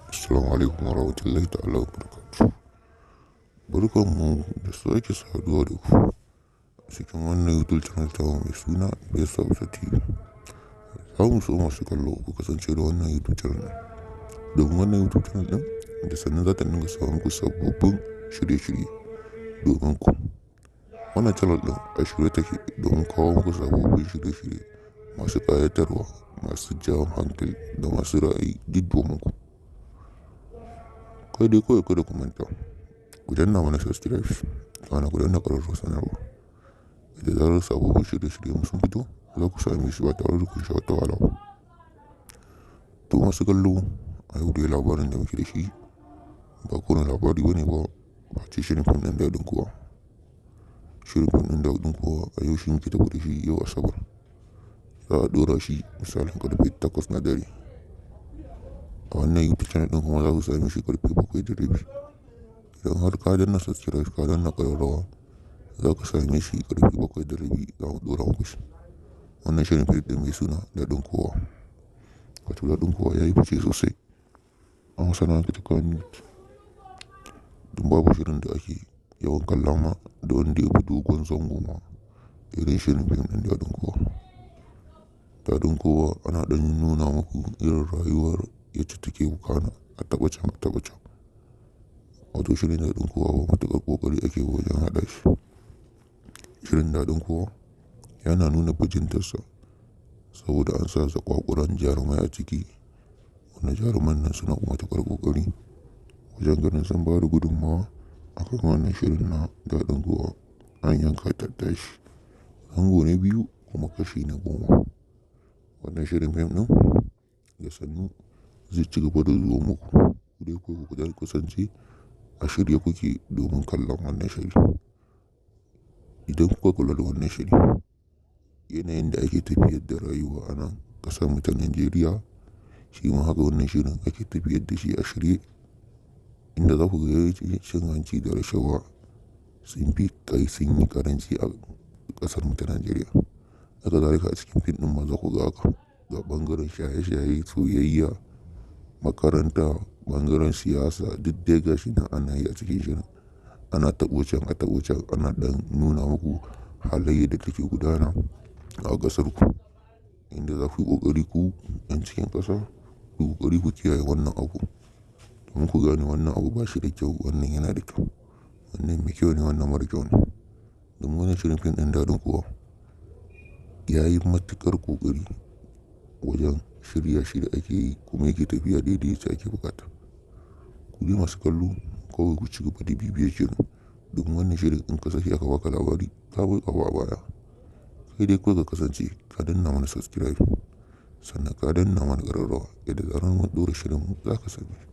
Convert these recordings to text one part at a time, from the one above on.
Assalamu alaikum warahmatullahi ta'ala wabarakatuh. Barkanmu da sake saduwa da ku a cikin wannan YouTube channel tamu mai suna Best Hausa TV. Za mu so masu kallo ku kasance da wannan YouTube channel ɗin. Domin wannan YouTube channel ɗin da sannan za ta dinga samu muku sababbin shirye-shirye domin ku. Wannan channel ɗin a shirye take domin kawo muku sababbin shirye-shirye masu ƙayatarwa, masu jawo hankali da masu ra'ayi duk domin ku. Kai dai kawai kada ku manta, ku danna mana subscribe, kana ku danna ƙararrawar sanarwa. Da zarar sababbin shirye-shiryen sun fito, za ku same su ba tare da kun sha wata wahala ba. To masu kallo, a yau dai labarin da muke da shi ba kowane labari bane ba face shirin fim ɗin Daɗin Kowa. Shirin fim ɗin Daɗin Kowa a yau shi muke tafe da shi yau Asabar. Za a ɗora shi misalin ƙarfe 8 na dare. A wannan YouTube channel ɗin kuma za ku same shi ƙarfe 7:30. Idan har ka danna subscribe ka danna ƙararrawa, za ka same shi ƙarfe 7:30 za mu ɗora muku shi. Wannan shirin fim ɗin mai suna Daɗin Kowa. Wato Daɗin Kowa ya yi fice sosai a masana'antar ta Kannywood. Dun babu shirin da ake yawan kalla ma da wanda ya fi dogon zango ma irin shirin fim ɗin Daɗin Kowa. Daɗin Kowa ana ɗan nuna muku irin rayuwar yacce take wakana a taɓa can a taɓa can. Wato shirin Daɗin Kowa ba matuƙar ƙoƙari ake wajen haɗa shi. Shirin Daɗin Kowa yana nuna bajintarsa saboda an sa zaƙwaƙuran jarumai a ciki. Wanda jaruman nan suna matuƙar ƙoƙari wajen ganin sun ba da gudummawa a kan wannan shirin na Daɗin Kowa. An yanka ta tashi. Zango na biyu kuma kashi na 10. Wannan shirin fim ɗin da sannu zai ci gaba da zuwa muku. Ku dai kawai ku kasance a shirye kuke domin kallon wannan shiri. Idan kuka kula da wannan shiri, yanayin da ake tafiyar da rayuwa a nan ƙasar mu ta Najeriya, shi ma haka wannan shirin ake tafiyar da shi a shirye. Inda za ku ga cin hanci da rashawa sun fi kai sun yi ƙaranci a ƙasar mu ta Najeriya. Haka zalika a cikin fim ɗin ma za ku ga haka. Ga ɓangaren shaye-shaye, soyayya, makaranta, ɓangaren siyasa duk dai gashi nan ana yi a cikin shirin. Ana taɓo can a taɓo can ana ɗan nuna muku halayyar da take gudana a ƙasar ku. Inda za ku yi ƙoƙari ku 'yan cikin ƙasa, ku yi ƙoƙari ku kiyaye wannan abu. Domin ku gane wannan abu ba shi da kyau, wannan yana da kyau. Wannan mai kyau ne, wannan mara kyau ne. Domin wannan shirin fim ɗin Daɗin Kowa ya yi matuƙar ƙoƙari wajen shirya shi da ake yi kuma yake tafiya daidai yacce ake buƙata. Ku dai masu kallo kawai ku ci gaba da bibiyar shirin. Domin wannan shirin in ka sake aka baka labari, ka bar abu a baya. Kai dai kawai ka kasance ka danna mana subscribe sannan ka danna mana ƙararrawa yadda zarar mun ɗora shirin mu za ka same shi.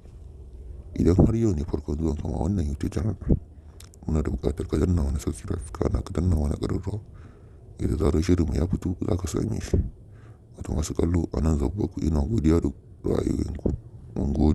Idan har yau ne farkon zuwan ka ma wannan YouTube channel, muna da buƙatar ka danna mana subscribe kana ka danna mana ƙararrawa yadda zarar shirin mu ya fito za ka same shi. Wato masu kallo a nan zan bar ku ina godiya da ra'ayoyinku. Mun gode.